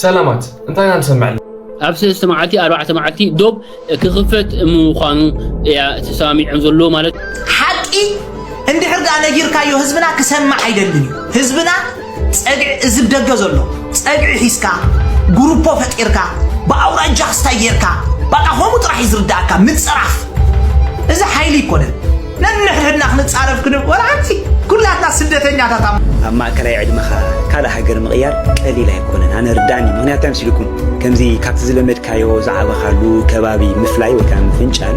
ሰላማት፣ እንታይ ኢና ንሰምዕ ኣለና? ኣብ ሰለስተ መዓልቲ፣ ኣርባዕተ መዓልቲ ዶብ ክኽፈት ምዃኑ እያ ተሰማሚዖም ዘሎ ማለት። ሓቂ እንድሕር ደኣ ነጊርካዮ ህዝብና ክሰምዕ ኣይደልን እዩ። ህዝብና ጸግዒ፣ እዚ ብደገ ዘሎ ጸግዒ ሒዝካ፣ ጉሩፖ ፈጢርካ፣ ብኣውራጃ ክስታይ ጌርካ፣ በቃ ከምኡ ጥራሕ እዩ ዝርዳእካ። ምጽራፍ እዚ ሓይሊ ኣይኮነን። ነንሕድሕድና ክንጻረፍ ክንብል ወላ ሓንቲ፣ ኩላትና ስደተኛታት። ኣብ ኣብ ማእከላይ ዕድመኻ ካልእ ሃገር ምቕያር ቀሊል ኣይኮነን። ኣነ ርዳእኒ። ምኽንያቱ እንታይ መሲልኩም? ከምዚ ካብቲ ዝለመድካዮ ዝዓበኻሉ ከባቢ ምፍላይ ወይ ከዓ ምፍንጫል፣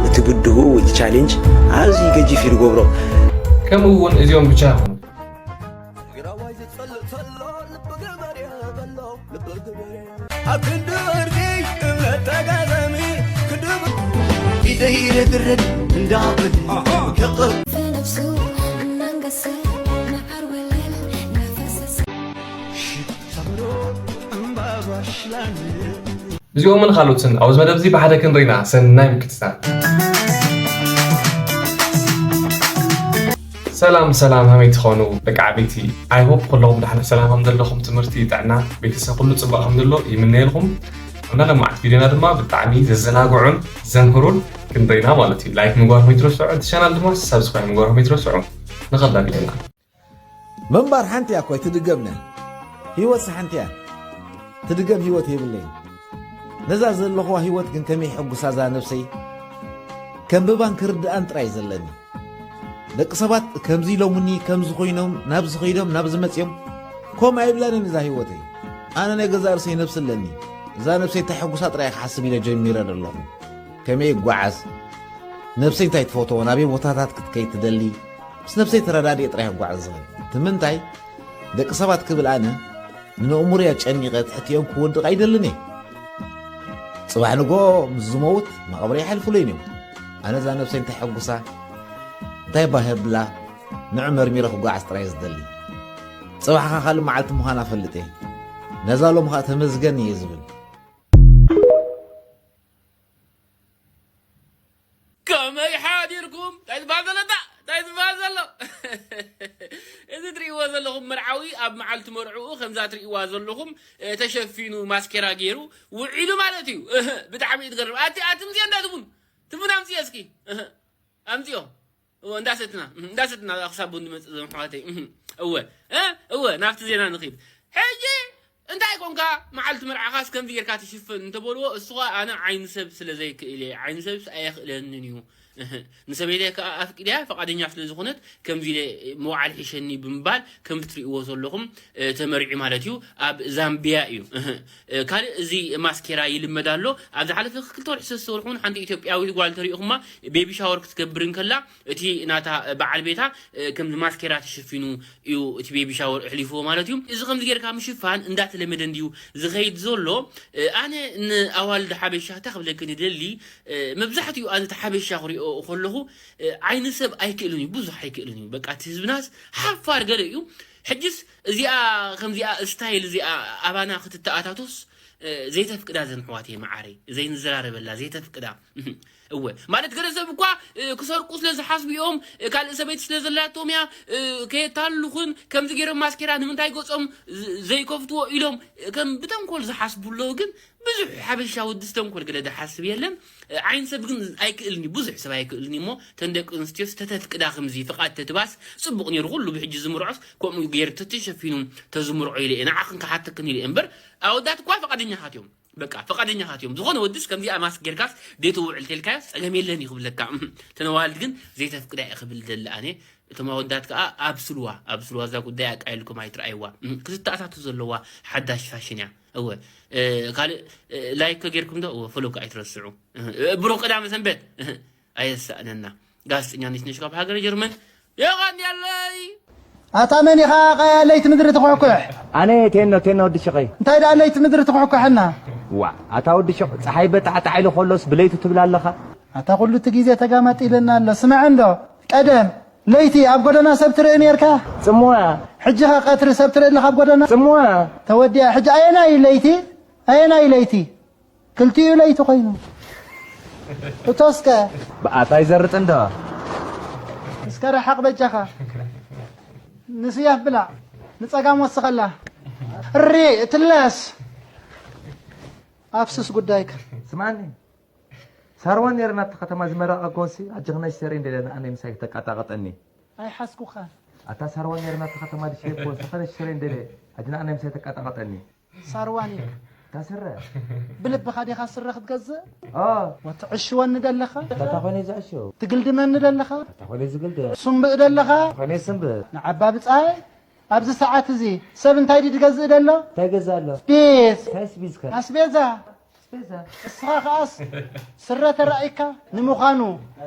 እቲ ብድሆኡ፣ እቲ ቻሌንጅ ኣዝዩ ገጂፍ እዩ ዝገብሮ። ከምኡ እውን እዚኦም ብቻ ይኹኑ። ትግራዋይ ዝጸልእ ተሎ ልቢ ገበሬ በሎ ልቢ ገበሬ ኣብ ክንዲ ወርቂ እምነት ተጋጣሚ ክድብ ኢደይ ረግረግ እንዳብል ከቕብ في نفسه منقسم مع الوليل نفس ሰምሮ እምባባ ሽላን እዚኦምን ካልኦትን ኣብዚ መደብ እዚ ብሓደ ክንርኢና ሰናይ ምክትታል። ሰላም ሰላም፣ ከመይ ትኾኑ ደቂ ዓበይቲ? I hope ኩለኹም ደሓን ሰላም ከም ዘለኹም፣ ትምህርቲ፣ ጥዕና፣ ቤተሰብ ኩሉ ጽቡቕ ከም ዘሎ ይምነየልኩም። ኣብ ናይ ሎማዓንቲ ቪድዮና ድማ ብጣዕሚ ዘዘናግዑን ዘምህሩን ክንደይና ማለት እዩ። ላይክ ምግባርኩም ኣይትረስዑ፣ እቲ ቻናል ድማ ሳብስክራይብ ምግባርኩም ኣይትረስዑ። ንኸዳ ቪድዮና። ምንባር ሓንቲ እያ እኮ ኣይትድገምና። ህይወትስ ሓንቲ እያ፣ ትድገም ህይወት የብለይን። ነዛ ዘለኹዋ ህይወት ግን ከመይ ሕጉሳ እዛ ነብሰይ ከንብባን ክርድኣን ጥራይ ዘለኒ። ደቂ ሰባት ከምዚ ኢሎምኒ፣ ከምዚ ኮይኖም፣ ናብዚ ከይዶም፣ ናብዚ መጽዮም፣ ከምኡ ኣይብላንን እዛ ህይወተይ። ኣነ ናይ ገዛእ ርእሰይ ነብሲ ኣለኒ። እዛ ነብሰይ ተሐጉሳ ጥራይ ክሓስብ ኢለ ጀሚረ ዘለኹ። ከመይ ይጓዓዝ? ነብሰይ እንታይ ትፈትዎ? ናበይ ቦታታት ክትከይድ ትደሊ? ምስ ነብሰይ ተረዳዲኤ ጥራይ ክጓዓዝ ዝኽእል። እቲ ምንታይ? ደቂ ሰባት ክብል ኣነ ንነእምሮይ ኣጨኒቐ ትሕቲኦም ክወድቕ ኣይደልን እየ። ጽባሕ ንግሆ ምስ ዝመውት መቓብረይ ኣይሓልፉለይን እዮም። ኣነ እዛ ነብሰይ እንታይ ሕጉሳ፣ እንታይ ባህ የብላ፣ ንዑ መርሚረ ክጓዓዝ ጥራይ ዝደሊ። ጽባሕ ኸኣ ካልእ መዓልቲ ምዃና እፈልጥ እየ። ነዛ ሎም ኸኣ ተመስገን እየ ዝብል። ከመይ ሓዲርኩም? እንታይ ዝበሃል ዘሎ? እንታይ ዝበሃል ዘሎ? እዚ ትርእይዎ ዘለኹም መርዓዊ ኣብ መዓልቲ መርዕኡ ከምዛ ትርእይዋ ዘለኹም ተሸፊኑ ማስኬራ ገይሩ ውዒሉ ማለት እዩ። ብጣዕሚ እዩ ትገርም። ኣቲ ኣቲ ምፅዮ እንዳ ትቡን ትቡን ኣምፅዮ እስኪ ኣምፅዮ። እወ እንዳሰትና እንዳሰትና ክሳብ ንመፅእ ዞም ኣሕዋተይ። እወ እወ ናብቲ ዜና ንኺድ ሕጂ። እንታይ ኮንካ መዓልቲ መርዓኻስ ከምዚ ጌርካ ትሽፍን እንተበልዎ፣ እሱ ኸኣ ኣነ ዓይኒ ሰብ ስለ ዘይክእል እየ፣ ዓይኒ ሰብስ ኣየኽእለንን እዩ። ንሰበይተይ ከኣ ኣፍቂደያ ፈቓደኛ ስለ ዝኾነት ከምዚ ኢለ ምውዓል ሒሸኒ ብምባል ከምቲ ትርእይዎ ዘለኹም ተመሪዑ ማለት እዩ። ኣብ ዛምቢያ እዩ። ካልእ እዚ ማስኬራ ይልመድ ኣሎ። ኣብ ዝሓለፈ ክልተ ወርሒ ሰለስተ ወርሒ እውን ሓንቲ ኢትዮጵያዊት ጓል ተሪእኹማ ቤቢ ሻወር ክትገብር እንከላ እቲ ናታ በዓል ቤታ ከምዚ ማስኬራ ተሸፊኑ እዩ እቲ ቤቢ ሻወር ኣሕሊፍዎ ማለት እዩ። እዚ ከምዚ ጌርካ ምሽፋን እንዳተለመደ እንድዩ ዝኸይድ ዘሎ። ኣነ ንኣዋልድ ሓበሻ እንታይ ክብለክን ይደሊ፣ መብዛሕትኡ ኣነ እቲ ሓበሻ ክሪኦ ከለኹ ዓይኒ ሰብ ኣይክእልን እዩ፣ ብዙሕ ኣይክእልን እዩ። በቃ እቲ ህዝብናስ ሓፋር ገለ እዩ። ሕጅስ እዚኣ ከምዚኣ ስታይል እዚኣ ኣባና ክትተኣታቶስ ዘይተፍቅዳ ዘን ኣሕዋት እየ መዓረይ፣ ዘይንዘራረበላ ዘይተፍቅዳ። እወ ማለት ገለ ሰብ እኳ ክሰርቁ ስለ ዝሓስቡ እዮም፣ ካልእ ሰበይቲ ስለ ዘላቶም እያ ከየታልሉኽን ከምዚ ገይሮም ማስኬራ ንምንታይ ገጾም ዘይከፍትዎ ኢሎም ከም ብተንኮል ዝሓስቡ ኣለዉ። ግን ብዙሕ ሓበሻ ወዲ ዝተንኮል ገለ ዝሓስብ የለን። ዓይን ሰብ ግን ኣይክእልን እዩ፣ ብዙሕ ሰብ ኣይክእልን እዩ። እሞ ተን ደቂ ኣንስትዮስ ተተፍቅዳ ከምዚ ፍቓድ ተትባስ ጽቡቕ ነይሩ። ኩሉ ብሕጂ ዝምርዖስ ከምኡ ገይሩ ተተሸፊኑ ተዝምርዖ ኢለ እየ ንዓኽን ክሓተክን ኢለ እየ እምበር ኣወዳት እኳ ፍቓደኛታት እዮም። በቃ ፍቓደኛታት እዮም። ዝኾነ ወድስ ከምዚኣ ማስክ ጌርካስ ዘይትውዕል ተልካዮ ጸገም የለን እዩ ክብለካ። ተነዋልድ ግን ዘይተፍቅዳ እየ ክብል ደሊ ኣነ። እቶም ኣወዳት ከኣ ኣብስልዋ ኣብስልዋ እዛ ጉዳይ ኣቃይልኩም ኣይትረኣይዋ። ክትተኣታቱ ዘለዋ ሓዳሽ ፋሽን እያ። እወ ካልእ ላይክ ከጌርኩም ዶ እወ ፎሎ ከኣ ኣይትረስዑ። ብሩኽ ቀዳመ ሰንበት። ኣየሳእነና። ጋዜጠኛ ነሽነሽ ካብ ሃገረ ጀርመን የቐንየለይ። ኣታ መን ኢኻ ለይቲ ምድሪ ትኹሕኩሕ? ኣነ ቴኖ ቴኖ ወዲ ሽቐይ። እንታይ ደኣ ለይቲ ምድሪ ትኹሕኩሐና? ዋ ኣታ ወዲ ሽቕ ጸሓይ በጣዕጣዕ ኢሉ ከሎስ ብለይቱ ትብል ኣለኻ? ኣታ ኩሉ እቲ ግዜ ተጋማጢልና ኣሎ። ስምዐ እንዶ ቀደም ለይቲ ኣብ ጎደና ሰብ ትርኢ ነርካ? ጽምዋ። ሕጂ ኸ ቀትሪ ሰብ ትርኢ ኣለኻ ኣብ ጎደና? ጽምዋ። ተወዲኣ። ሕጂ ኣየናይ ለይቲ? ኣየናይ ለይቲ? ክልቲኡ ለይቲ ኮይኑ እቶስከ ብኣታ ይዘርጥ እንዶ እስከ ረሓቕ በጃኻ ንስያፍ ብላ ንጸጋም ወስኸላ እሪ እቲ ለስ ኣፍስስ ጉዳይካ። ስማኒ ሳርዋን ነርና ተኸተማ ዝመረቐ ኮንሲ ኣጀኽና ሽተሬ እንደለ ንኣነ ምሳይ ተቃጣቀጠኒ። ኣይሓስኩኻን። ኣታ ሳርዋን ነርና ተኸተማ ድሸ ኮንሲ ኸነ ሽተሬ እንደለ ኣጅና ኣነ ምሳይ ተቃጣቀጠኒ። ሳርዋን ኢልካ ታስረ ብልብኻ ዲኻ ስረ ክትገዝእ? ኦ ወትዕሽወኒ ደለኻ? ታታ ኾነ ዝዕሽው ትግልድመኒ ደለኻ? ታታ ኾነ ዝግልደ ሱምብእ ደለኻ? ኾነ ስምብ ንዓባ ብጻይ ኣብዚ ሰዓት እዚ ሰብ እንታይ ድዩ ዝገዝእ ደሎ? እንታይ ገዛ ኣሎ ቢስ እንታይ ስቢዝካ ኣስቤዛ ስቤዛ እስኻ ከኣስ ስረ ተራእይካ ንምዃኑ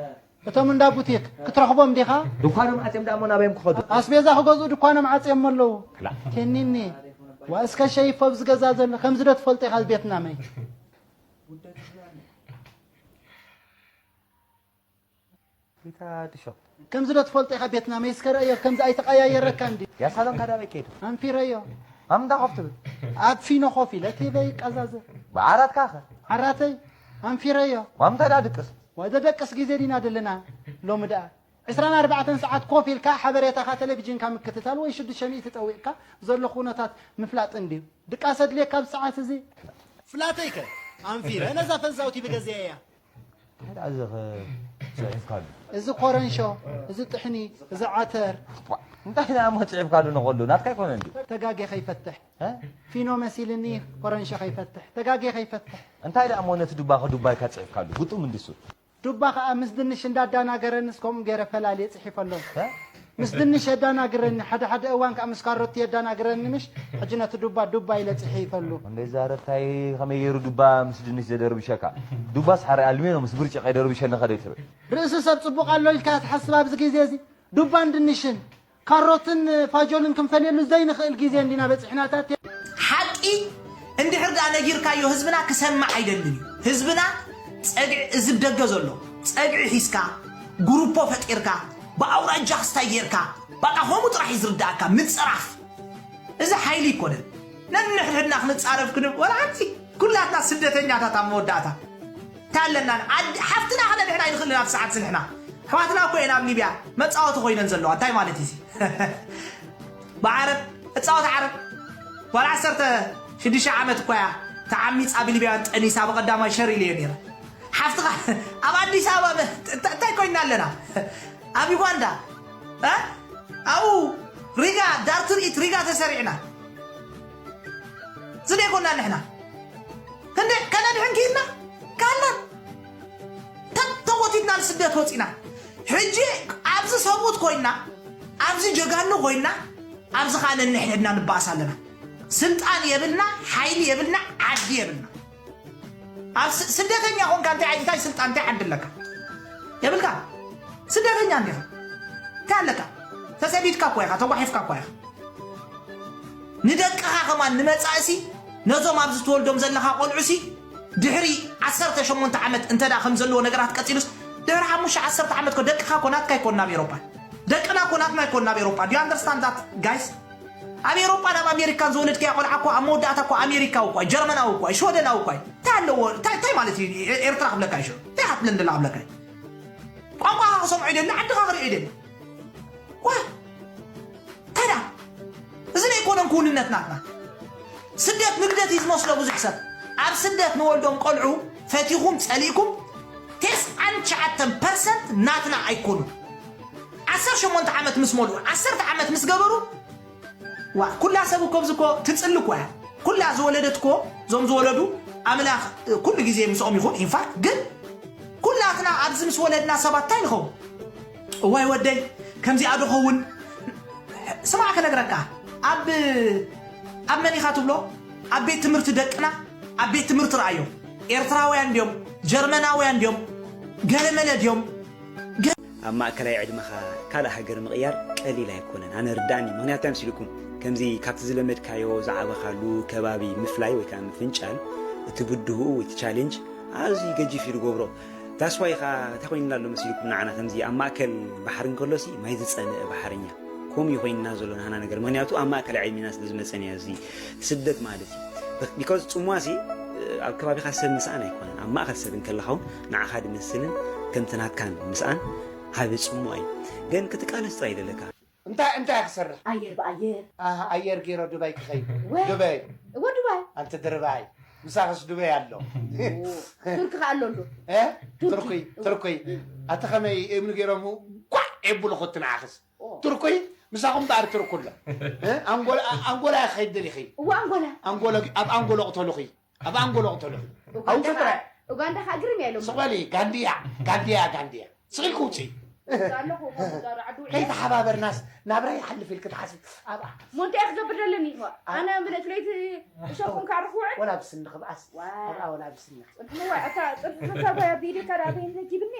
እቶም እንዳ ቡቲክ ክትረኽቦም ዲኻ? ድኳኖም ዓፅዮም ደኣ እሞ ናበዮም ክኸዱ ኣስቤዛ ክገዝኡ ድኳኖም ዓፅዮም ኣለዉ። ክላእ ቴኒኒ ዋእስከ ሸይፎ ኣብዚ ገዛ ዘሎ ከምዚ ዶ ትፈልጦ ኢኻ ቤትና መይ ቢታ ድሾ ከምዚ ዶ ትፈልጦ ኢኻ ቤትና መይ እስከ ረእዮ ከምዚ ኣይተቀያየረካ እንዲ ያ ሳሎን ካዳበይ ከይዱ ኣንፊረዮ ኣምንታ ኮፍ ትብል ኣብ ፊኖ ኮፍ ኢለ ቲበይ ቀዛዘ ብዓራትካ ኸ ዓራተይ ኣንፊረዮ ዋምታ ዳ ድቅስ ወደ ደቅስ ግዜ ዲና ደለና ሎሚ ደኣ ዕስራን ኣርባዕተን ሰዓት ኮፍ ኢልካ ሓበሬታኻ ቴሌቪዥንካ ምክትታል ወይ ሽዱሽተ ሚእቲ ጠዊቕካ ዘሎ ኩነታት ምፍላጥ እንድዩ ድቃስ ኣድልየካ ኣብዚ ሰዓት እዚ ፍላተይከ ኣንፊረ ነዛ ፈዛውቲ ብገዘያ እያ እንታይ ደኣ እዚ ኸ ጽሒፍካሉ እዚ ኮረንሾ እዚ ጥሕኒ እዚ ዓተር እንታይ ደኣ እሞ ጽሒፍካሉ ንኸሉ ናትካ ኣይኮነ እንድዩ ተጋጌ ከይፈትሕ እ? ፊኖ መሲልኒ ኮረንሾ ከይፈትሕ ተጋጌ ከይፈትሕ እንታይ ደኣ እሞ ነቲ ዱባ ኸዱባይካ ጽሒፍካሉ ግጡም እንድሱ ዱባ ከዓ ምስ ድንሽ እንዳዳናገረንስ ከምኡ ገይረ ፈላልየ ጽሒፈሎም እ? ምስ ድንሽ የዳናግረኒ ሓደ ሓደ እዋን ከዓ ምስ ካሮቲ የዳናግረኒ ምሽ ሕጂ ነቲ ዱባ ዱባ ኢለ ጽሒፈሉ እንደ ዛረብታይ ከመይ ገይሩ ዱባ ምስ ድንሽ ዘደርብሸካ ዱባስ ሓረ ኣልሜኖ ምስ ብርጭ ከይደርብሸኒ ከደይ ትብል ርእሲ ሰብ ጽቡቕ ኣሎ ኢልካ ትሓስብ ኣብዚ ግዜ እዚ ዱባን ድንሽን ካሮትን ፋጆልን ክንፈልየሉ ዘይንኽእል ግዜ እንዲና በጺሕናታት ሓቂ እንድሕር ደኣ ነጊርካዮ ህዝብና ክሰምዕ ኣይደልን እዩ ህዝብና ጸግዒ እዚ ደገ ዘሎ ጸግዒ ሒዝካ ጉሩፖ ፈጢርካ ብኣውራጃ ክስታይ ጌርካ በቃ ከምኡ ጥራሕ እዩ ዝርዳእካ ምጽራፍ እዚ ሓይሊ ይኮነን ነንሕድሕድና ክንጻረፍ ክንብ ወላ ሓንቲ ኩላትና ስደተኛታት ኣብ መወዳእታ እንታይ ኣለና ሓፍትና ከነድሕና ኣይንኽእልን ኣብ ሰዓት ዝንሕና ኣሕዋትና እኮ እየን ኣብ ሊብያ መጻወቲ ኮይነን ዘለዋ እንታይ ማለት እዩ ብዓረብ እጻወት ዓረብ ጓል ዓሰርተ ሽዱሽተ ዓመት እኮ እያ ተዓሚጻ ብሊብያውያን ጠኒሳ ብቐዳማይ ሸር ኢለዮ ነይረ ሓፍትኻ ኣብ ኣዲስ ኣበባ እንታይ ኮይና ኣለና ኣብ ዩጋንዳ ኣብኡ ሪጋ ዳር ትርኢት ሪጋ ተሰሪዕና ዝደይኮና ንሕና ክንደ ከነድሕን ክኢልና ካላን ተጎቲትና ንስደት ወፂና ሕጂ ኣብዚ ሰብኡት ኮይና ኣብዚ ጀጋኑ ኮይና ኣብዚ ከዓ ነንሕድሕድና ንባእስ ኣለና ስልጣን የብልና ሓይሊ የብልና ዓዲ የብልና ኣብ ስደተኛ ኮንካ እንታይ እንታይ ስልጣን እንታይ ዓዲ ኣለካ የብልካ ስደተኛ እንዲኻ እንታይ ኣለካ ተሰዲድካ እኳ ኢኻ ተጓሒፍካ እኳ ኢኻ ንደቅኻ ከማን ንመጻእሲ ነዞም ኣብዚ ትወልዶም ዘለኻ ቆልዑሲ ድሕሪ ዓሰርተ ሸሞንተ ዓመት እንተ ከም ዘለዎ ነገራት ቀጺሉስ ድሕሪ ሓሙሽተ ዓሰርተ ዓመት ኮ ደቅኻ ኮ ናትካ ይኮን ናብ ኤሮፓ ደቅና ኮ ናትና ይኮን ናብ ኤሮፓ do you understand that guys ኣብ ኤሮፓ ናብ ኣሜሪካን ዝወለድካያ ቆልዓ እኮ ኣብ መወዳእታ እኮ ኣሜሪካዊ እኳ ጀርመናዊ እኳ ሽወደናዊ እኳ እንታይ ኣለዎ እንታይ ማለት እዩ ኤርትራ ክብለካ ይሽ እንታይ ክትብለኒ ደላ ክብለካ ቋንቋኻ ክሰምዖ ይደሊ ዓድኻ ክሪኦ ይደሊ ዋ ታዲያ እዚ ዘይኮነን ክውንነት ናትና ስደት ንግደት እዩ ዝመስሎ ብዙሕ ሰብ ኣብ ስደት ንወልዶም ቆልዑ ፈቲኹም ፀሊእኩም ተስዓን ትሽዓተን ፐርሰንት ናትና ኣይኮኑን ዓሰርተ ሸሞንተ ዓመት ምስ መልኡ ዓሰርተ ዓመት ምስ ገበሩ ዋ ኩላ ሰብ እኮ ብዚ እኮ ትፅሊ እኮ እያ ኩላ ዝወለደት እኮ እዞም ዝወለዱ ኣምላኽ ኩሉ ግዜ ምስኦም ይኹን ኢንፋክት ግን ኩላትና ኣብዚ ምስ ወለድና ሰባት እንታይ ንኸውን እዋይ ወደይ ከምዚኣ ዶ ኸውን ስማዕ ክነግረካ ኣብ ኣብ መን ኢኻ ትብሎ ኣብ ቤት ትምህርቲ ደቅና ኣብ ቤት ትምህርቲ ረኣዮም ኤርትራውያን ድዮም ጀርመናውያን ድዮም ገለመለ ድዮም ኣብ ማእከላይ ዕድመኻ ካልእ ሃገር ምቕያር ቀሊል ኣይኮነን። ኣነ ርዳእኒ። ምኽንያቱ እንታይ መሲልኩም? ከምዚ ካብቲ ዝለመድካዮ ዝዓበኻሉ ከባቢ ምፍላይ ወይ ከዓ ምፍንጫል እቲ ብድሆኡ ወይ እቲ ቻሌንጅ ኣዝዩ ገጂፍ እዩ ዝገብሮ። That's why ከዓ እንታይ ኮይንና ኣሎ መሲልኩም ንዓና ከምዚ ኣብ ማእከል ባሕሪ እንከሎሲ ማይ ዝጸምእ ባሕረኛ። ከምኡ እዩ ኮይንና ዘሎ ናህና ነገር። ምኽንያቱ ኣብ ማእከል ዕድሜና ስለ ዝመጸና እዩ እዚ ስደት ማለት እዩ። Because ጽምዋ ሲ ኣብ ከባቢኻ ሰብ ምስኣን ኣይኮነን። ኣብ ማእከል ሰብ እንከለኻ እውን ንዓኻ ድመስልን ከምቲ ናትካን ምስኣን ዓቢ ጽምዋ እዩ። ግን ክትቃለስ ጥራይ ይደለካ። እንታይ እንታይ ክሰርሕ ኣየር ብኣየር ኣየር ገይሮ ዱባይ ክኸይድ ወይ? ዱባይ እወ ዱባይ ኣንቲ ድርባይ ምሳኽስ ዱበይ ኣሎ። ቱርክ ከ ኣሎ እንዶ? እ? ትርኩይ ትርኩይ ኣቲ ከመይ እምኒ ገይሮም ጓዕ የብሉ ኹቲ ንዓኽስ። ትርኩይ ምሳኹም በኣር ትርኩ ኣሎ። እ? ኣንጎላ ኣንጎላ ክኸይድ ደሊኺ። እዋ ኣንጎላ ኣንጎሎ ኣብ ኣንጎሎ ቅተሉኺ። ኣብ ኣንጎሎ ቅተሉኺ። ኣውጡ ጥራይ። ኡጋንዳ ከ ግርም እያ ኢሎም። ስቕ በሊ ጋንድያ ጋንድያ ጋንድያ። ስቕ ኢልኪ ውፅኢ። ኣለኹ ኡጋንዳ ዓዱ ውዒለ። ከይተሓባበርናስ ናብራ ይሓልፍ ኢልኪ ትሓስቢ። ኣብኣ ሞ እንታይ እየ ክገብር ዘለኒ? ኣነ ምልእቲ ለይቲ እሸኹም ከዕርፍ ውዕል። ወላ ብስንኺ ብኣስ ዋይ። ኣብኣ ወላ ብስንኺ። ጽንሕዋ እታ ጽንሕታ ጓያ ቢልካ ዳ በይን ተኪብኒ።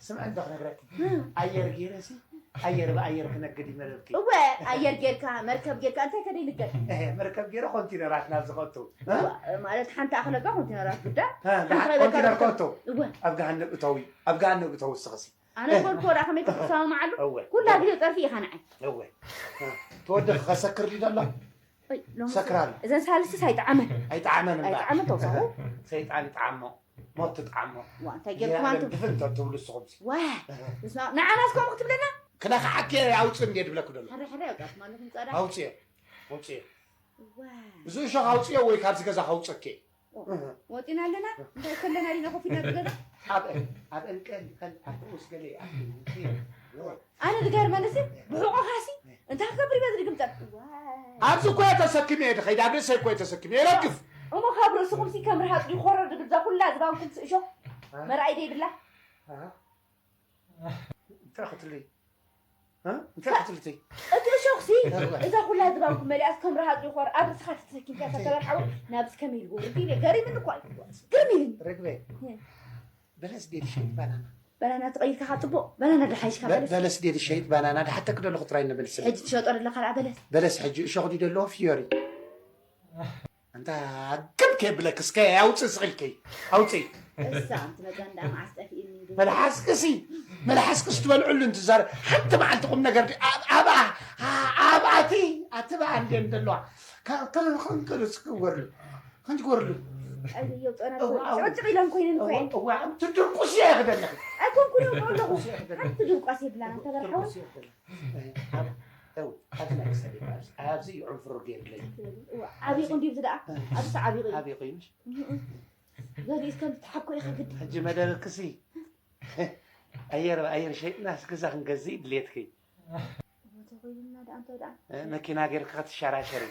ስምዒ እንዶ ክነግረኪ ኣየር ገይረሲ ኣየር ብኣየር ክነግድ ይመረብኪ። እወ ኣየር ጌርካ መርከብ ጌርካ እንታይ ከደይ ንገር። እህ፣ መርከብ ገይረ ኮንቲነራት ናብ ዝኸቱ። ማለት ሓንቲ ኣኽለቃ ኮንቲነራት ጉዳ ኮንቲነር ከቱ እወ ኣብ ገሃነብ እተዊ ኣብ ገሃነብ እተዊ ስኽሲ። ኣነ ዝበልኩ ወዳ ከመይ ክትሰማምዓሉ እወ። ኩላ ግዜ ጸርፊ ኢኻ ንዓይ። እወ ተወደኺ ከሰክር ድዩ ዘሎ? ሰክራሉ እዘን ሳልስስ ኣይጠዓመን። ኣይጠዓመን እምበር። ኣይጠዓመን ተውሳኹ። ሰይጣን ይጠዓሞ ሞት ትጠዓሞ። ዋ እንታይ ጌርኩም ኣንቱም። ግፍን ተትብሉ ንስኹም ሲ። ዋ እስማ ንዓናስ ከምኡ ክትብለና። ክነኽዓኪ ኣውፅእ እንዴ ድብለኩ ደሎ። ሕራይ ሕራይ ኣውጣት ማለት ምፃዳ። ኣውፅዮ ኣውፅዮ። ዋ እዚ እሾኽ ኣውፅዮ ወይ ካብዚ ገዛ ከውፀኪ። ወፂና ኣለና እንታይ ከለና ዲና ኮፍ ኢልና ብገዛ። ኣብ ኣብ እንቀል ከል ኣብ ኡስ ገለ ኣብ ኣነ ዝገርመንሲ ብሕቆኻሲ እንታይ ክገብር ኢለ ዝድግም ጠብ ኣብዚ እኮ እየ ተሰኪመ እየ ድኸይድ ኣብ ርእሰይ እኮ እየ ተሰኪመ እየ ረግፍ እሞ ካብ ርእስኹምሲ ከም ርሃፅ ድዩ ኮረር ዝብል እዛ ኩላ ዝባንኩም ስእሾ መርኣይ ደይብላ እንታይ ክትልይ እንታይ ክትልትይ እቲ እሾኽሲ እዛ ኩላ ዝባንኩም መሊኣስ ከም ርሃፅ ድዩ ኮረር ኣብ ርእስኻ ተተሰኪምካ ተተበርሓወ ናብዚ ከመይ ኢልዎ ገሪምኒ እኳ እዩ ግርም ኢልኒ ርግበ በለስ ድየ ድሸይጥ ባናና? ባናና ተቐይርካ ካብ ፅቡቕ ባናና ድሓይሽካ በለስ በለስ ድየ ድሸይጥ ባናና ድሓተክ ደለኹ ጥራይ ንበልስ ሕጂ ትሸጦ ኣለኻ ደኣ በለስ በለስ ሕጂ እሾኽ ድዩ ደለዎ ፍዮሪ እንታ ግብ ከየብለክ እስከ ኣውፅእ ስቕ ኢልከይ ኣውፅእ እሳ ኣንቲ መዛን ደኣ መዓስ ጠፊእኒ ግን መልሓስክሲ መልሓስክስ ትበልዕሉ እንትዛረብ ሓንቲ መዓልቲ ቁም ነገር ድዩ? ኣብ- ኣብኣ ኣብኣቲ ኣቲ በኣ እንድየን ዘለዋ ከ- ከ- ከንክርስ ክወርሉ ከንትጎርሉ ኣየው ጦና እዋ፣ እዋ። ጭቕጭቕ ኢለን ኮይነን እኮ እየን እዋ ትድርቁስ እየ ክደለኺ ኣይኮንኩን እኮ ኣለኹ ሓንቲ ድርቋስ የብላን ኣንተ በርሓውን ኣብዚ ይዕንፍሮ ገይርለይ ዓብይቑ እንዲብዚ ደኣ ኣብዚ ዓብይቑ እዩ ዓብይ ኮይኑሽ ገሊእስ ከም ትሓኮ ኢኻ ግዲ ሕጂ መደረክሲ ኣየር ኣየር ሸይጥና ስገዛ ክንገዝእ ድሌትኪ ተኾይንና ደኣ እንታይ ደኣ መኪና ጌርካ ክትሸራሸሪ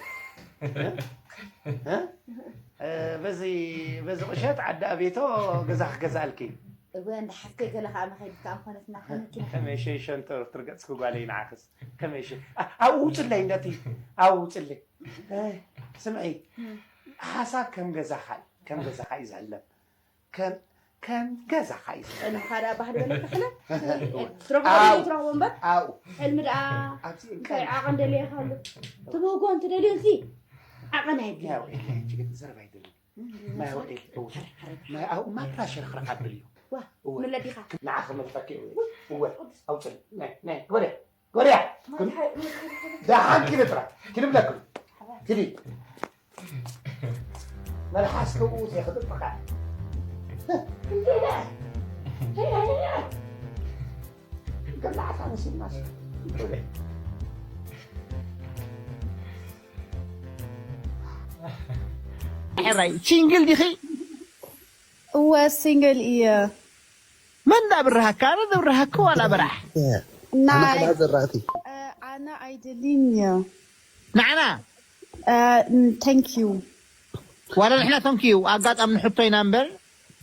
በዚ በዚ ቁሸት ዓዲ ኣቤቶ ገዛ ክገዛእልኪ እወ እንዳ ሓፍተይ ገለ ከዓ መኸይድ ከዓ ምኾነትና ከመኪና ከመይ ሸይሸንቶ ትርገፅኪ ጓለይ ንዓክስ ከመይ ሸ ኣብኡ ውፅለይ እንደቲ ኣብኡ ውፅለይ ስምዒ ሓሳብ ከም ገዛኻ እዩ ከም ገዛኻ እዩ ዝሕለም ከም ከም ገዛኻ እዩ ዝሕለም እንኻ ደኣ ባህል በለ ተኽለ ትረኽቦ ትረኽቦ እምበር ኣብኡ ሕልሚ ደኣ ኣብዚ እንታይ እንቀል ዓቐን ደልየካ ኣሎ ትብህጎ እንትደልዮ እዚ ዓቐን ኣየድልዮ ያው ኢለ ሕጂ ግን ዘረባ ኣይደልን ማይ ወደ ማይ ኣብኡ ማራ ሸርኽረኽ ኣብልዮ ዋ እወ። ምለዲኻ ንዓ ክመልጠኪ እወ እወ ኣውፅል ናይ ናይ ግበርያ ግበርያ ደሓን ኪዲ ጥራ ኪዲ ብለክሉ ኪዲ መልሓስ ከብኡ ዘይክጥጥቃ ገላዕታ መሲልናስ ሕራይ ሲንግል ዲኺ? እወ ሲንግል እየ። መን ዳ ብርሃካ? ኣነ ዘብርሃካ ዋላ በራሕ? ናይ ዘራእቲ ኣነ ኣይደልን እየ። ንዓና thank you ዋላ ንሕና thank you ኣጋጣሚ ንሕቶ ኢና እምበር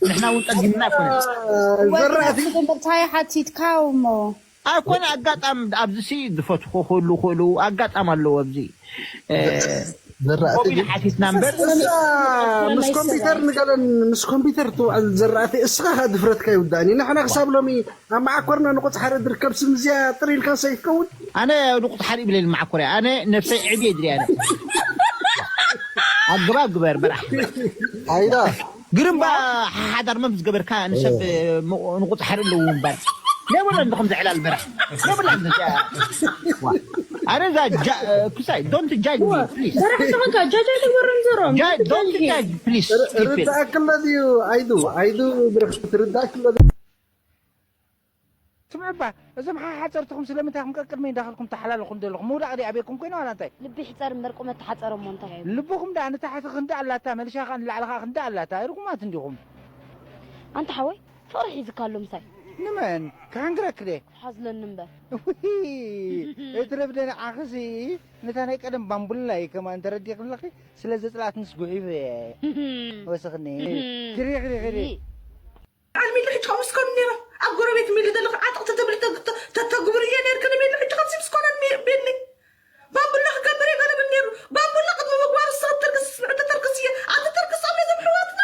ንሕና እውን ጠጊምና ኣይኮነን። እንታይ ሓቲትካ እሞ ኣይኮነ ኣጋጣም ኣብዚ ሲ ዝፈትኹ ክህሉ ክእሉ ኣጋጣም ኣለዎ ኣብዚ ዘራእቲ ኮቪድ ሓቲትና እምበር ምስ ኮምፒተር ንገለን ምስ ኮምፒተር ትውዕል ዘራእቲ እስኻ ኸ ድፍረትካ ይውዳእኒ ንሕና ክሳብ ሎሚ ኣብ መዓኮርና ንቑፅ ሓደ ድርከብ ስም እዚኣ ጥር ኢልካ ሰይፍ ከውን ኣነ ንቑፅ ሓደ ይብለል መዓኮርያ ኣነ ነብሰይ ዕብየ ድልያ ኣነ ኣግባብ ግበር በራሕ ኣይዳ ግርምባ ሓሓዳር መም ዝገበርካ ንሰብ ንቑፃሓር ኣለዉ እምበር የብሎ እንድኹም ዘዕላል በራሕ የብላ ኣነ እዛ ክሳይ don't judge me please ሰራሕ ተኾንካ ጃጃ ተግበረን ዘሮም don't judge please ርዳእክሎ ድዩ ኣይዱ ኣይዱ ብርክ ትርዳእክሎ ኣባ፣ እዞም ሓሓፀርትኹም ስለምንታይ ኢኹም ቀቅድመይ እንዳኸድኩም ተሓላልኹም ዘለኹም? ምውዳቕ ድዩ ኣበይኩም ኮይና ዋላ እንታይ? ልቢ ይሕፀር እምበር ቁመት ተሓፀረ እሞ እንታይ? ልብኹም ደኣ ንታሕቲ ክንዲ ኣላታ፣ መልሻ ኸኣ ንላዕሊ ኸኣ ክንዲ ኣላታ። ርጉማት እንዲኹም። ኣንታ ሓወይ፣ ፍቕሪ ሒዝካ ኣሎ ምሳይ። ንመን? ክሓንግረኪ ድየ? ሓዝለኒ እምበር። ውይ፣ እትረፍደ ንዓኽሲ፣ ነታ ናይ ቀደም ባምቡላ እዩ ከማን ተረዲእኪ ኣለኺ። ስለ ዘጽላኣትንስ ጉሒፈ እየ። ወስኽኒ። ክሪ፣ ክሪ፣ ክሪ። በዓል ሚሊ ሕጂ ከምኡ ስከኑ ነይሮም። ኣብ ጎረቤት ሚሊ ዘለኹ ዓጥቕ ተተብሊ ተግ-፣ ተ-፣ ተተግብርዮ ነይርክን ሚሊ ሕጂ ከምዚ ምስ ኮነን ሚ-፣ ሚሊ። ባምቡላ ክገብር እየ ገለ ብል ነይሩ። ባምቡላ ቅድሚ ምግባሩ ንስኺ ትተርክሲ ስምዒ ተተርክሲ እየ። ኣቲ ተርክሶም እዞም ኣሕዋትና።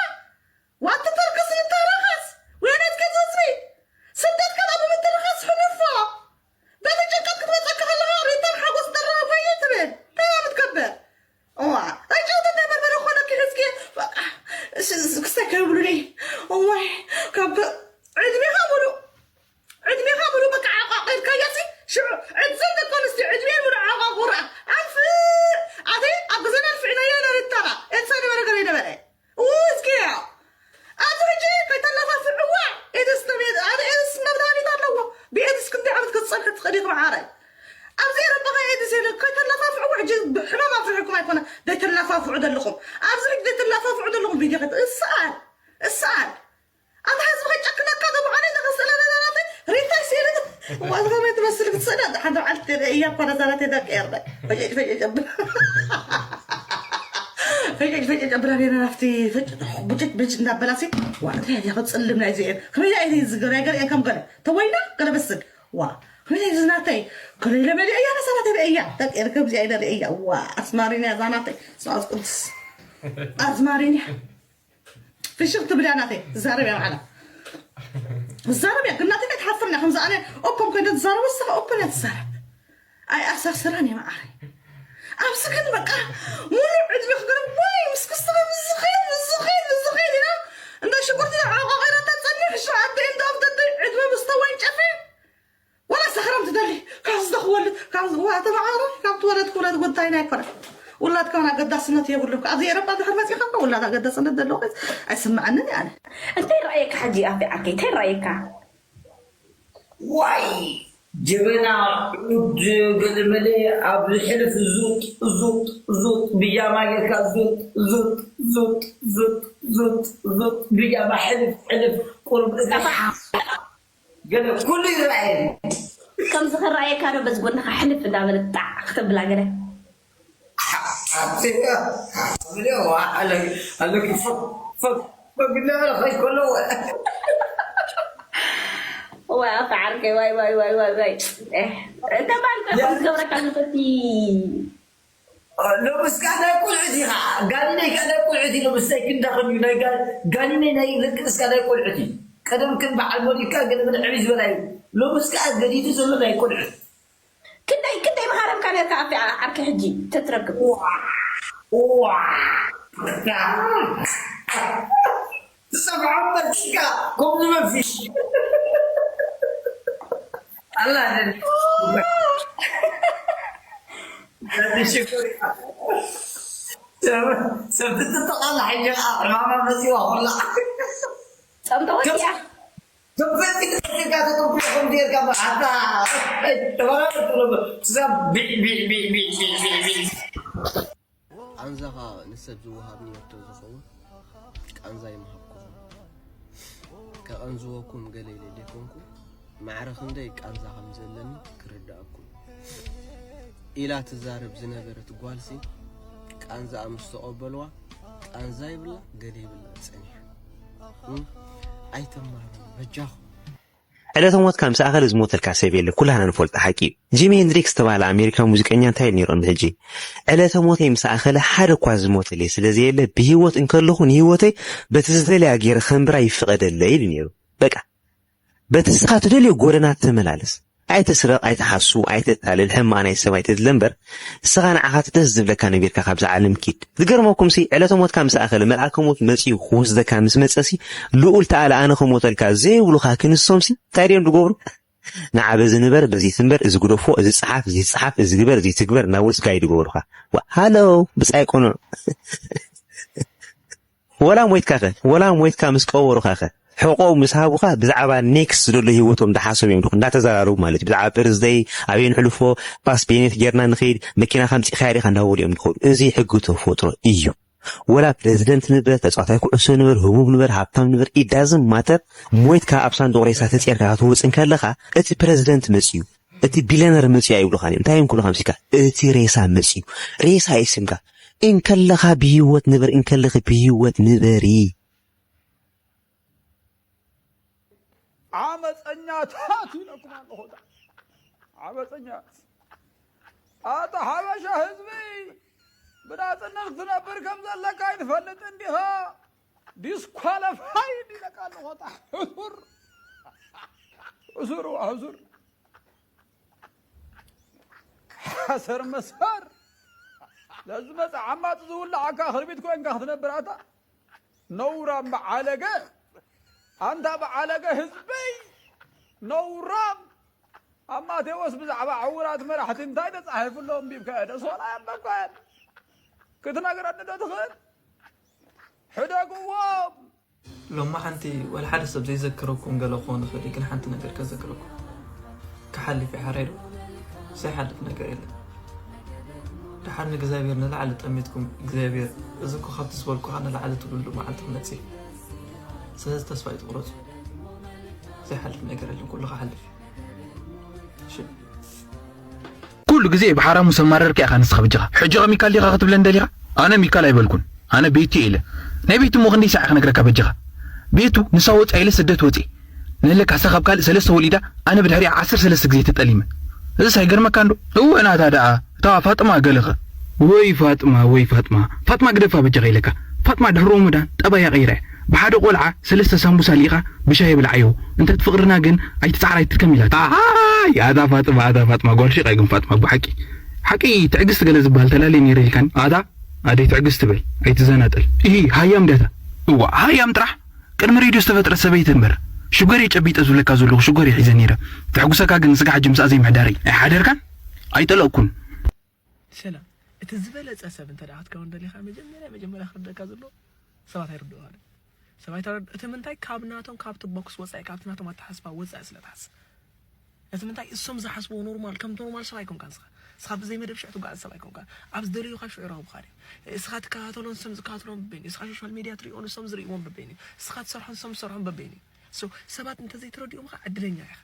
ዋቲ ተርክሲ ንተረኸስ። ወይነት ከዘዝሪ። ስደት ከላ ብምትርኸስ ሕልፎ። በቲ ጭንቀት ክትመጸካ ከለኻ ሪታን ሓጎስ ደራኸብ ሃየ ትብል። እንታይ እያ ምትገብር? እዋ፣ ዕጨውቲ እንዳበርበረ ኮነኪ ሒዝኪ፣ በቃ፣ እስ-፣ እስ-፣ ክስታይ ከይብሉኒ። እዋይ፣ ካብ ከ-፣ ዕድሜኻ ሙሉእ፣ ዕድሜኻ ሙሉእ በቃ ዓቋቒርካያሲ፣ ሽዑ ዕድዘን ደቂ ኣንስትዮ ዕድሜን ሙሉእ ዓቋቑራ። ኣንፍ-፣ ኣቲ ኣብ ግዜና ኣልፍዕናዮ ኢና ሪታና። ኤልሳ ነበረ ገለ ነበረ። እስኪዮ፣ ኣብዚ ሕጂ ከይተለፋፍዕዋ፣ ኤድስ ተቤት-፣ ኣነ ኤድስ መድሃኒት ኣለዎ። ብኤድስ ክንደይ ዓመት ክትጸንሒ ትኽእሊ ኢኺ መዓረይ? ኣብዚ ኤሮጳ ከ ኤድስ የለ፣ ከይተለፋፍዕዋ፣ ሕጂ ሕማም ኣፍሪሕኩም ኣይኮነ፣ ዘይተለፋፍዑ ዘለኹም። ኣብዚ ሕጂ ዘይተለፋፍዑ ዘለኹም ቪድዮ ከይተ-፣ እሰኣል፣ እሰኣል። ኣንታ ህዝቢ ከይጨክነካ፣ ዶ ብዓለይ ተኸስእለ ነዛ ናተይ፣ ሪታይ ሲሪ፣ ዋዚ ከመይ ትመስል ክትስእለ፣ ሓንቲ በዓልቲ እያ እኮ ነዛ ናተይ ደቂ ኤርደ። ፈጨጭ፣ ፈጨጭ ኣብል-፣ ፈጨጭ፣ ፈጨጭ ኣብላ ነይራ ናብቲ ፈጭ-፣ ብጭት፣ ብጭት እንዳበላሲ፣ ዋ፣ እንታይ እያ ክጽልም ናይ እዚኤን? ከመይ እያ እዚ ገለ፣ ገለ ከም ገለ፣ ተወይና፣ ገለ በስል። ዋ፣ ከመይ እያ እዚ ናተይ? ገለ ኢለ መሊአ እያ፣ ነዛ ናተይ ርእያ። ደቂ ኤርደ ከምዚ እያ ኢለ ርእያ። ዋ፣ ኣስማሪን እያ እዛ ናተይ። ስብኣት ቅዱስ። ኣስማሪን እያ። ፍሽኽ ትብል እያ ናተይ፣ ትዛረብ እያ ባዕላ። ትዛረብ እያ፣ ግን ናተይ ኣይትሓፍርን እያ። ከምዚ ኣነ ኦፕን ኮይነ ትዛረብ፣ ንሳ ኦፕን እያ ትዛረብ። ኣይ ኣሳስራን እየ መዓረይ። ኣብዚ ግን በቃ ሙሉእ ዕድሜ ክገርም ወይ ምስ ክስተ ምስ ዝኸይድ፣ ምስ ዝኸይድ፣ ምስ ዝኸይድ ኢና እንዳ ሽጉርቲ ዓቋቒራታ ትጸንሕ። ሽዑ ኣደ እንዳ ኣፍደደ ዕድመ ምስ ተወንጨፈ ወላ ሰኽራም ትደሊ፣ ካብዚ ክወልድ፣ ካብዚ፣ ዋ፣ ተመዓረ፣ ካብ ትወለድ ክውለድ ጉዳይና ኣይኮነን። ውላድ ከማን ኣገዳስነት የብሉን። ኣብዚ ኤሮጳ ድሕር መጺኻ እኮ ውላድ ኣገዳስነት ዘለዎ ኣይስምዓንን እየ ኣነ። እንታይ ረኣየካ ሕጂ ኣፌ ዓርከይ? እንታይ ረኣየካ? ዋይ፣ ጀበና፣ ዑድ፣ ገለመለ፣ ኣብ ሕልፍ ዙጥ፣ ዙጥ፣ ዙጥ፣ ብያማ ጌርካ ዙጥ፣ ዙጥ፣ ዙጥ፣ ዙጥ፣ ዙጥ፣ ዙጥ፣ ብያማ ሕልፍ፣ ሕልፍ፣ ቁሩብ እዛ ጠፋ። ገለ ኩሉ ይረኣየኒ። ከምዚ ክረኣየካ ዶ በዚ ጎንኻ ሕልፍ እንዳበለት ጣዕ ክተብላ ገለ? ሓ-፣ ሓብቲ፣ ሓብቲ፣ ዋ፣ ኣለ-፣ ኣለኪ፣ ፈ-፣ ፈ-፣ ፈ-፣ ግዳ በለ፣ ኸይ ከሎ፣ ወይ ኣፈ ዓርከይ፣ ዋይ፣ ዋይ፣ ዋይ፣ ዋይ፣ ዋይ። ኤህ፣ እንተ ባንተ ያ- ከም ዝገብረካ ዝፈቲ ሎምስ ከኣ ናይ ቁልዑት ኢኻ። ጋኒነይ ከኣ ናይ ቁልዑት እዩ። ሎምስ ናይ ክንዳኽን እዩ። ናይ ጋ-፣ ጋኒነይ ናይ ልክስካ ናይ ቁልዑት እዩ። ቀደም ከም በዓል ሞኒካ ገለ መለ ዕብይ ዝበላ እዩ። ሎምስ ከኣ ገዲዱ ዘሎ ናይ ቁልዑት። ክንደይ፣ ክንደይ ምሃረምካ ነርካ ኣብቲ ዓ-፣ ዓርኪ ሕጂ ተትረክብ? ዋ፣ ዋ። ትሰምዖ መሲልካ ከምዚ መሲል። ኣላ ደል-፣ ደል ሽኮር። ሰብ፣ ሰብ ትጥቃላ ሕጂ ኸዓ ዕማማ መጺዋ ኹላ። ጸምተ ወዲኣ። ከም ፈጢ ተጠቂምካ ተጠንቁ ከም ጌርካ ብሓታ ተበራረቱ ሰብ ቢዕ፣ ቢዕ፣ ቢዕ። ቃንዛኻ ንሰብ ዝወሃብ ንየቶ ዝኸውን ቃንዛ ይምሃብኩም። ከቐንዝወኩም ገለ ኢለ ዘይኮንኩ፣ ማዕረ ክንደይ ቃንዛ ከም ዘለኒ ክርድኣኩም። ኢላ ትዛረብ ዝነበረት ጓልሲ፣ ቃንዛኣ ምስ ተቐበልዋ፣ ቃንዛ ይብላ ገለ ይብላ ጸኒሓ። እም? ኣይተማርሩ፣ በጃኹም። ዕለተ ሞትካ ምስ ኣኸለ ዝሞተልካ ሰብ የለ፣ ኩላህና ንፈልጦ ሓቂ እዩ። ጂሚ ሄንድሪክስ ዝተባህለ ኣሜሪካዊ ሙዚቀኛ እንታይ ኢሉ ነይሩ ቅድሚ ሕጂ? ዕለተ ሞተይ ምስ ኣኸለ ሓደ እኳ ዝሞተለይ ስለ ዘየለ፣ ብህይወት እንከለኹ ንህይወተይ በቲ ዝደለያ ገይረ ከንብራ ይፍቐደለይ ኢሉ ነይሩ። በቃ፣ በቲ ንስኻ ትደልዮ ጎደና ተመላለስ። ኣይትስረቕ፣ ኣይትሓሱ፣ ኣይተታልል፣ ሕማቕ ናይ ሰብ ኣይተድለ እምበር፣ ንስኻ ንዓኻ እቲ ደስ ዝብለካ ነቢርካ ካብዛ ዓለም ኪድ። ዝገርመኩምሲ፣ ዕለተ ሞትካ ምስ ኣኸለ፣ መልኣከ ሞት መጺኡ ክወስደካ ምስ መጸሲ፣ ልኡል ተኣለ ኣነ ክሞተልካ ዘይብሉኻ ክንሶምሲ፣ እንታይ ድዮም ዝገብሩ? ንዓ በዚ ንበር፣ በዚ ትንበር፣ እዚ ግደፎ፣ እዚ ጸሓፍ፣ እዚ ይጸሓፍ፣ እዚ ግበር፣ እዚ ትግበር እናበሉ ስጋይ ዝገብሩኻ። ዋ፣ ሃሎ፣ ብጻይ ቅኑዕ። ወላ ሞይትካኸ? ወላ ሞይትካ ምስ ቀበሩኻኸ? ሕቆ ምስ ሃቡካ ብዛዕባ ኔክስት ዝደሎ ህይወቶም እንዳሓሰቡ እዮም ድኹ እንዳተዘራረቡ ማለት እዩ። ብዛዕባ በርዝደይ ኣበይ ንሕልፎ፣ ፓስ ቤኔት ጌርና ንኸይድ፣ መኪና ከምፂ ኸያ ዲኻ እንዳበሉ እዮም ድኹ። እዚ ሕጊ ተፈጥሮ እዩ። ወላ ፕሬዚደንት ንበር፣ ተፃዋታይ ኩዕሶ ንበር፣ ህቡብ ንበር፣ ሃብታም ንበር፣ ኢዳዝን ማተር። ሞይትካ ኣብ ሳንዱቕ ሬሳ ተፂርካ ክትወፅ እንከለኻ እቲ ፕሬዚደንት መፅዩ፣ እቲ ቢለነር መፅዩ ኣይብሉኻን እዮም። እንታይ እዮም ክብሉኻ ምሲካ? እቲ ሬሳ መፅዩ። ሬሳ እዩ ስምካ። እንከለኻ ብህይወት ንበር፣ እንከለኺ ብህይወት ንበሪ። ዓመፀኛታት ኢለኩም ኣለኹ። ዓመፀኛ ኣታ ሓበሻ ህዝቢ ብናፅነት ክትነብር ከም ዘለካ ኣይትፈልጥ እንዲኻ? ዲስኳለፋይ ኢለካ ኣለኹ። ኣታ ሕሱር ሕሱር ሕሱር ሓሰር መሰር ለዝመፀ ዓማፅ ዝውላዓካ ክርቢት ኮይንካ ክትነብር ኣታ ነውራም በዓለገ፣ ኣንታ በዓለገ ህዝበይ ነውራም። ኣብ ማቴዎስ ብዛዕባ ዕውራት መራሕቲ እንታይ ተጻሒፉ ኣሎ ኣንቢብካዮ? ደስ ዋላ ኣንበብካዮ? ክትነግረኒ ዶ ትኽእል? ሕደግዎም። ሎማ ሓንቲ ወላ ሓደ ሰብ ዘይዘክረኩም ገለ ክኾን ይኽእል እዩ፣ ግን ሓንቲ ነገር ከዘክረኩም። ክሓልፍ እዩ ሓራይ ዶ? ዘይሓልፍ ነገር የለን። ደሓር ንእግዚኣብሔር ንላዕሊ ጠሚትኩም እግዚኣብሔር እዚ እኮ ካብቲ ዝበልኩኻ ንላዕሊ ትብልሉ መዓልቲ ክመጽእ እዩ። ስለዚ ተስፋ ኣይትቑረጹ። ዘይሓልፍ ነገር የለን፣ ኩሉ ክሓልፍ እዩ። እሺ? ኩሉ ግዜ ብሓራሙ ሰማረርካ ኢኻ ንስኻ በጃኻ። ሕጂ ኸ ሚካል ዲኻ ክትብለኒ ደሊኻ? ኣነ ሚካል ኣይበልኩን። ኣነ ቤቲ እየ ኢለ። ናይ ቤቲ እሞ ክንደይ ሳዕ ክነግረካ በጃኻ? ቤቱ ንሳ ወፃ ኢለ ስደት ወፂ። ነለካ እሳ ካብ ካልእ ሰለስተ ወሊዳ ኣነ ብድሕሪኣ ዓሰርተ ሰለስተ ግዜ ተጠሊመ። እዚስ ኣይገርመካ እንዶ? እወ ናታ ደኣ እታ ፋጥማ ገለኸ? ወይ ፋጥማ ወይ ፋጥማ ፋጥማ ግደፋ በጃኻ ኢለካ። ፋጥማ ድሕሪ ሮሞዳን ጠባያ ቀይራ እያ። ብሓደ ቆልዓ ሰለስተ ሳምቡሳ ሊኢኻ ብሻሂ ብልዓዮ። እንተ ትፍቕርና ግን ኣይትጽዓር ኣይትድከም ኢላታ። ኣይ ኣታ ፋጥማ ኣታ ፋጥማ ጓል ሺቕ እያ ግን ፋጥማ ብሓቂ። ሓቂ ትዕግስቲ ገለ ዝበሃል ተላልየ ነይረ ኢልካኒ። ኣታ ኣደይ ትዕግስቲ በል ኣይትዘናጠል። ኢሂ ሃያም ዳታ። እዋ ሃያም ጥራሕ ቅድሚ ሬድዮ ዝተፈጥረት ሰበይቲ እምበር ሽጎር እየ ጨቢጠ ዝብለካ ዘለኹ ሽጎር እየ ሒዘ ነይረ። ተሕጉሰካ ግን ስጋ ሕጂ ምስኣ ዘይምሕዳረይ ኣይሓደርካን ኣይጠለቕኩን። ሰላም። እቲ ዝበለጸ ሰብ እንተ ደኣ ክትከውን ደሊኻ መጀመርያ መጀመርያ ክርደካ ዘሎ ሰባት ኣይርድኡኻን እዮም። ሰብ ኣይተረድ እቲ ምንታይ ካብ ናቶም ካብቲ ቦክስ ወጻኢ ካብቲ ናቶም ኣተሓስባ ወጻኢ ስለ ትሓስብ እቲ ምንታይ እሶም ዝሓስብዎ ኖርማል ከም ኖርማል ሰብ ኣይኮንካን ስኻ ስኻ ብዘይ መደብ ሽዑ ትጓዓዝ ሰብ ኣይኮንካን ኣብ ዝደለዩኻ ሽዑ ይረኽቡኻ ድዮም እስኻ ትከታተሎ ንሶም ዝከታተሎም በበይኑ እስኻ ሶሻል ሚድያ ትሪኦ ንሶም ዝሪእዎም በበይኑ እስኻ ትሰርሖ ንሶም ዝሰርሖም በበይኑ ሶ ሰባት እንተዘይተረዲኦምኻ ዕድለኛ ኢኻ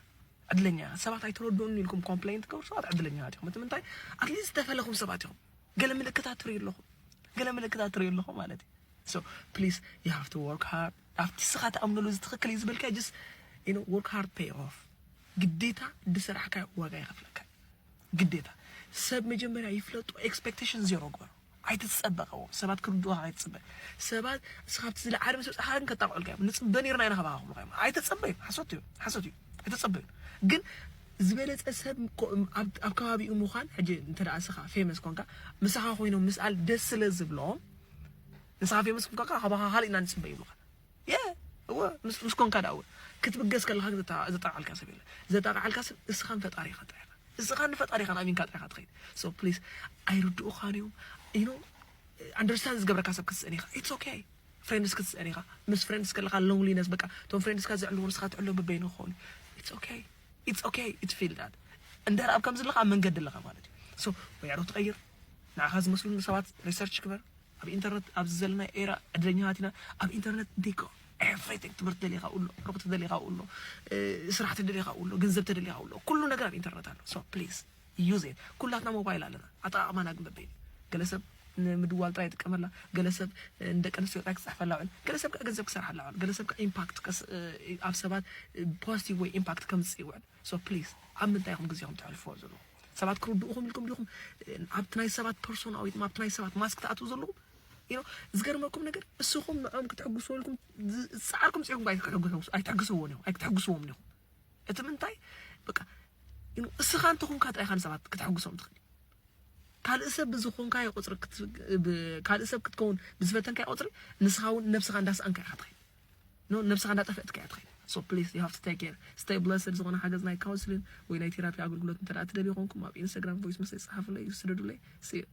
ዕድለኛ ሰባት ኣይተረድኡን ኢልኩም ኮምፕሌን ትገብሩ ሰባት ዕድለኛታት ኢኹም። እቲ ምንታይ ኣትሊስት ዝተፈለኹም ሰባት ኢኹም። ገለ ምልክታት ትርእዩ ኣለኹም። ገለ ምልክታት ትርእዩ ኣለኹም ማለት እዩ። So please you have to work hard ኣብቲ ስኻ ትኣምነሉ እዚ ትኽክል እዩ ዝበልካ just you know work hard pay off ግዴታ ዝሰራሕካዮ ዋጋ ይኸፍለካ ግዴታ ሰብ መጀመርያ ይፍለጡ ኤክስፔክቴሽን ዜሮ ግበሩ ኣይትጸበ ከዎም ሰባት ክርድኡኻ ኣይትጽበ ሰባት እስኻብቲ ዝለዓለ ምስ በጻሕካ ግን ከጣቕዑልካ እዮም ንጽበ ነርና ኢና ካባኻ ክብሉኻ እዮም ኣይተጸበዩ ሓሶት እዩ ሓሶት እዩ ኣይተጸበዩ ግን ዝበለጸ ሰብ ኣብ ከባቢኡ ምዃን ሕጂ እንተ ደኣ እስኻ ፌመስ ኮንካ ምሳኻ ኮይኖም ምስኣል ደስ ስለ ዝብሎም ንስኻ ፌመስ ኮንካ ካባኻ ካልእ ኢና ንጽበ ይብሉኻ የ እወ ምስ ኮንካ ደኣ እወ ክትብገስ ከለኻ ዘጣቕዓልካ ሰብ የለ ዘጣቕዓልካ ሰብ እስኻን ፈጣሪኻ ጥራሕ እስኻን ንፈጣሪኻን ኣሚንካ ጥራይኻ ትኸይድ so please ኣይርድኡኻን እዮም you know understand ዝገብረካ ሰብ ክትስእን ኢኻ it's okay friends ክትስእን ኢኻ ምስ friends ከለኻ loneliness በቃ እቶም friendsካ ዘዕልዎ ንስኻ ትዕሎ በበይኑ ክኾኑ it's okay it's okay it feel that እንድሕር ኣብ ከምዚ ኣለኻ ኣብ መንገዲ ኣለኻ ማለት እዩ so ወይ ኣዶ ትቐይር ንዓኻ ዝመስሉ ሰባት research ግበር ኣብ ኢንተርነት ኣብዚ ዘለና ኤራ ዕድለኛታት ኢና ኣብ ኢንተርነት they go everything ትምህርቲ ደሊኻ ኣሎ ሩቕ ተደሊኻ ኣሎ ስራሕ ተደሊኻ ኣሎ ገንዘብ ተደሊኻ ኣሎ ኩሉ ነገር ኣብ ኢንተርነት ኣሎ so please use it ኩላትና ሞባይል ኣለና ኣጠቓቕማና ግን በበይኑ ገለ ሰብ ንምድዋል ጥራይ ይጥቀመላ ገለ ሰብ ንደቂ ኣንስትዮ ጥራይ ክፅሕፈላ ውዕል ገለ ሰብ ከዓ ገንዘብ ክሰርሓላ ውዕል ገለ ሰብ ከዓ ኢምፓክት ኣብ ሰባት positive way impact ከምፅእ ይውዕል so please ኣብ ምንታይ ኢኹም ግዜኹም ተሕልፍዎ ዘለኹም ሰባት ክርድኡኹም ኢልኩም ዲኹም ኣብቲ ናይ ሰባት ፐርሶና ወይ ድማ ኣብቲ ናይ ሰባት ማስክ ትኣትዉ ዘለኹም you know ዝገርመኩም ነገር እስኹም ንዕኦም ክትሕግስዎ ኢልኩም ዝፃዓርኩም ፅኢኹም ኣይትሕግስዎም ኢኹም ኣይክትሕግስዎም ኢኹም እቲ ምንታይ በቃ you know እስኻ እንተኾንካ ጥራይ ኢኻ ንሰባት ክትሕግሶም ትኽእል ካልእ ሰብ ብዝኾንካዮ ቁፅሪ ካልእ ሰብ ክትከውን ብዝፈተንካዮ ቁፅሪ ንስኻ እውን ነብስኻ እንዳስኣንካ ኢኻ ትኸይድ no ነብስኻ እንዳጠፈእትካ እያ ትኸይድ so please you have to take care stay blessed ዝኾነ ሓገዝ ናይ counseling ወይ ናይ ቴራፒ ኣገልግሎት እንተ ትደልዩ ኮንኩም ኣብ ኢንስታግራም voice message ጸሓፉለይ ስደዱለይ see you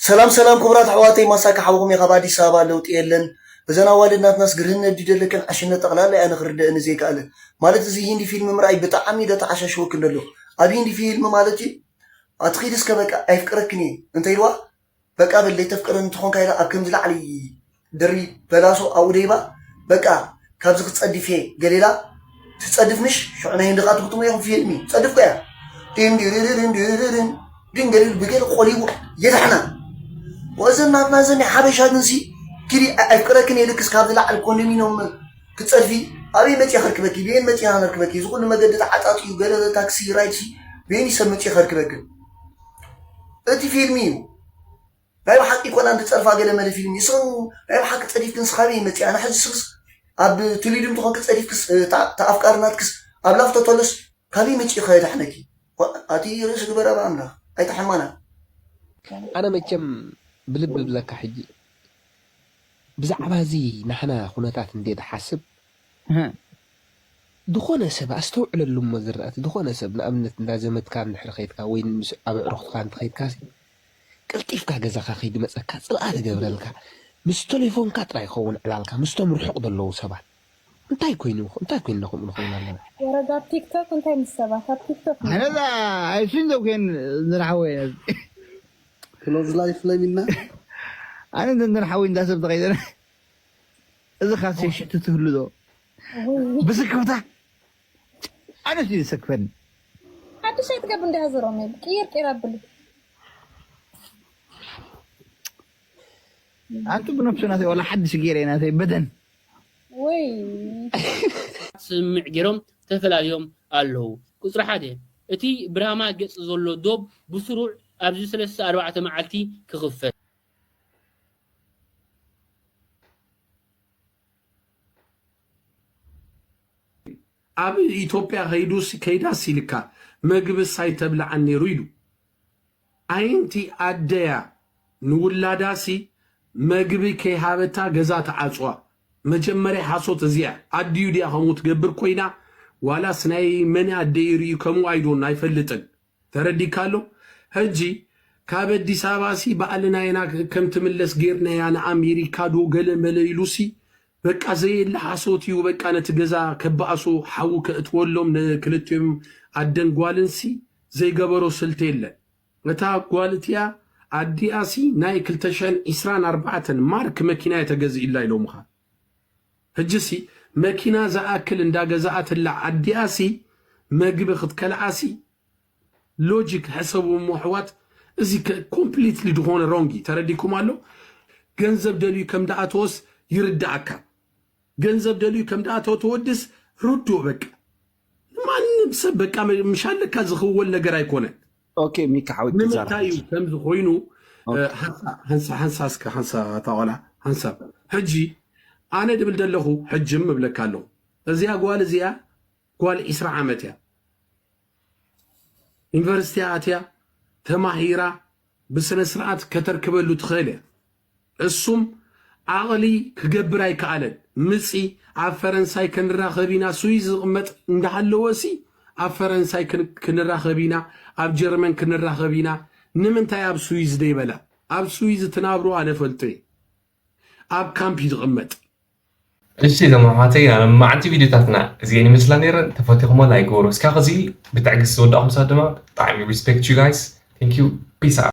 ሰላም ሰላም ክቡራት ኣሕዋተይ፣ ማሳካ ሓውኹም እየ ካብ ኣዲስ ኣበባ። ለውጢ የለን። እዘን ኣዋልድ ናትናስ ግርህነት ድዩ ደለከን ዕሽነት ጠቕላላ እያ ንኽርደእኒ ዘይከኣለ። ማለት እዚ ሂንዲ ፊልም ምርኣይ ብጣዕሚ ዶ ተዓሻሽወክን ደሎ። ኣብ ሂንዲ ፊልም ማለት እዩ ኣትኺድ እስከ በቃ ኣይፍቅረክን እየ እንተ ኢልዋ በቃ በል ዘይተፍቅረኒ እንተኾንካ ኢላ ኣብ ከምዚ ላዕሊ ድሪ በላሶ ኣብኡ ደይባ በቃ ካብዚ ክጸድፍ እየ ገሊላ ትጸድፍ ምሽ ሽዑ ናይ ህንዲ ቃ ትግጥሞ ኢኹም ፊልሚ ጸድፍኩ እያ ድንድርርንድርርን ድንገሊል ብገል ቆሊቡ የዳሕና ወዘን ናትና ዘን ሓበሻ ግንሲ ኪዲ ኣይፍቅረክን የልክስ ካብዚ ላዕሊ ኮንዶሚኖም ክትጸድፊ ኣበይ መጽየ ከርክበኪ ብየን መጽና ነርክበኪ እዚ ኩሉ መገዲ ተዓጣጥዩ ገለ ታክሲ ራይድሲ ብየን ይሰብ መጽየ ከርክበክን እቲ ፊልሚ እዩ ናይ ብሓቂ ኮና እንትጸርፋ ገለ መለ ፊልም ይስቕ ናይ ብሓቂ ጸዲፍክን ስኻበይ መጽያ ኣነ ሕዚ ስክስ ኣብ ትሊድም ትኾንክ ጸዲፍክስ ተኣፍቃሪ ናትክስ ኣብ ላፍቶ ተሎስ ካበይ መጺኡ ከየዳሕነኪ ኣቲ ርእሲ ግበራ ብኣምላኽ ኣይተሓማና ኣነ መቸም ብልቢ ብለካ ሕጂ ብዛዕባ እዚ ናህና ኩነታት እንዴ ትሓስብ ዝኾነ ሰብ ኣስተውዕለሉ እሞ ዝረኣቲ ዝኾነ ሰብ ንኣብነት እንዳ ዘመድካ እንድሕር ኸይድካ ወይ ኣብ ኣዕሩኽትካ እንተኸይድካ ቀልጢፍካ ገዛኻ ከይድመፀካ ፅልኣ ትገብረልካ ምስ ቴሌፎንካ ጥራይ ይኸውን ዕላልካ ምስቶም ርሑቕ ዘለዉ ሰባት እንታይ ኮይኑ እንታይ ኮይንና ከምኡ ንኸውን ኣለና ወረዳ ቲክቶክ እንታይ ምስ ሰባት ኣብ ቲክቶክ ኣነዛ ኣይሱን ዘውኬን ዝረሓወ ክሎዝ ላይፍ ለሚና ኣነ ዘንዘን ሓወይ እንዳሰብ ተኸይደነ እዚ ካሴ ሽቱ ትህሉ ዶ ብስክፍታ ኣነ ሲ ዝሰክፈኒ ሓድሽ ኣይትገብ እንዲያ ዝሮም ቅይር ቅይር ኣብሉ ኣንቱ ብነብሱ ናተይ ዋላ ሓድሽ ገይረ ናተይ በደን ወይ ስምምዕ ገይሮም ተፈላልዮም ኣለዉ። ቁፅሪ ሓደ እቲ ብራማ ገፅ ዘሎ ዶብ ብስሩዕ ኣብዚ ሰለስተ ኣርባዕተ መዓልቲ ክኽፈት። ኣብ ኢትዮጵያ ከይዱስ ከይዳስ ኢልካ መግብስ ኣይተብልዓን ነይሩ ኢሉ። ኣየንቲ ኣደያ ንውላዳሲ መግቢ ከይሃበታ ገዛ ትዓፅዋ? መጀመርያ ሓሶት እዚኣ ኣድዩ ድያ ከምኡ ትገብር ኮይና ዋላስ ናይ መን ኣደ ይርእዩ ከምኡ ኣይዶን ኣይፈልጥን። ተረዲካ ኣሎ ሕጂ ካብ ኣዲስ ኣበባ ሲ ባዕልና ኢና ከም ትምለስ ጌርናያ ንኣሜሪካ ዶ ገለ መለ ኢሉ ሲ በቃ ዘየለ ሓሶት እዩ በቃ ነቲ ገዛ ከባእሶ ሓዊ ከእትወሎም ንክልቲኦም ኣደን ጓልን ሲ ዘይገበሮ ስልቲ የለን እታ ጓል እቲኣ ኣዲኣ ሲ ናይ ክልተ ሽሕን ዕስራን ኣርባዕተን ማርክ መኪና እየ ተገዚእላ ኢሎምኻ ሕጂ ሲ መኪና ዝኣክል እንዳገዛኣትላ ኣዲኣ ሲ መግቢ ክትከልዓ ሲ ሎጂክ ሕሰቡ እሞ ኣሕዋት እዚ ኮምፕሊትሊ ዝኾነ ሮንግ እዩ ተረዲኩም ኣሎ ገንዘብ ደልዩ ከም ደኣተወስ ይርዳእካ ገንዘብ ደልዩ ከም ደኣተወ ተወድስ ርዱእ በቃ ማንም ሰብ በቃ ምሻለካ ዝኽወል ነገር ኣይኮነን ኦኬ ሚካ ሓወይ ንምንታይ እዩ ከምዚ ኮይኑ ሓንሳ እስከ ሓንሳ ታቆላ ሓንሳብ ሕጂ ኣነ ድብል ደለኹ ሕጅም እብለካ ኣለኹ እዚኣ ጓል እዚኣ ጓል ዒስራ ዓመት እያ ዩኒቨርሲቲ ኣትያ ተማሂራ ብስነ ስርዓት ከተርክበሉ ትኽእል እያ እሱም ዓቕሊ ክገብር ኣይከኣለን ምፂ ኣብ ፈረንሳይ ክንራኸብ ኢና ስዊዝ ዝቕመጥ እንዳሃለወ ሲ ኣብ ፈረንሳይ ክንራኸብ ኢና ኣብ ጀርመን ክንራኸብ ኢና ንምንታይ ኣብ ስዊዝ ደይበላ ኣብ ስዊዝ ትናብሩ ኣነ ፈልጦ እየ ኣብ ካምፕ እዩ ዝቕመጥ እሺ እዞም ኣሕዋተይ ናይ ሎማዓንቲ ቪድዮታትና እዚአን ይመስላ ነይረን ተፈቲኹሞ ላይክ ግበሩ እስካዕ ከዚ ብትዕግስቲ ዝወዳእኹም ሰባት ድማ ብጣዕሚ respect you guys thank you peace out